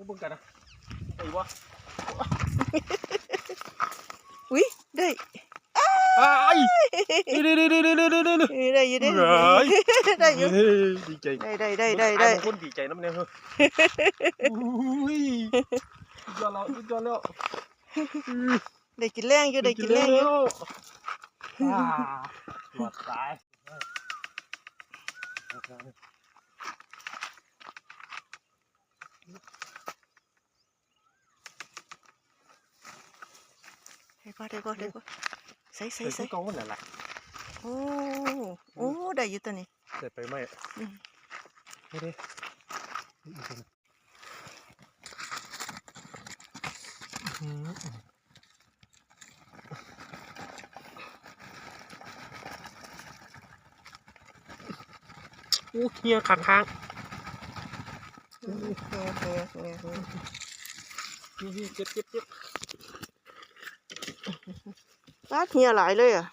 ເບິ່ງກັນນະ ໄດ້ບໍ່? ອຸ້ຍ ໄດ້ ອ້າຍ ນີ້ໆໆໆໆໆ ເອີ ໄດ້ຢູ່ເດ້ ເອີຍ ໄດ້ຢູ່ ດີໃຈ ໄດ້ໆໆໆ ອ້າຍບາງຄົນດີໃຈນຳແດ່ເຮີ້ຍ ອຸ້ຍ ສຸດຍອດແລ້ວ ສຸດຍອດແລ້ວ ໄດ້ກິນແລງຢູ່ ໄດ້ກິນແລງຢູ່ ໄດ້ກິນແລງຢູ່ ອ້າ ຫຼອດຕາຍ. ໄດ້ບໍ່ ໄດ້ບໍ່ ໄດ້ບໍ່? ໃສ່ ໃສ່ ໃສ່ ໃສ່ ຄືເກົ່າຫັ້ນແຫຼະ ໂອ້ ໂອ້ ໄດ້ຢູ່ຕົວນີ້ ໃສ່ໄປໄມ້ ອືມ ນີ້ເດ້ ໂອ້ ເຫື່ອຂ້າງໆ ເຫື່ອ ເຫື່ອ ເຫື່ອ ເຫື່ອ ເຈັບ ເຈັບ ເຈັບ ປາດ ເຫື່ອຫຼາຍເລີຍອະ.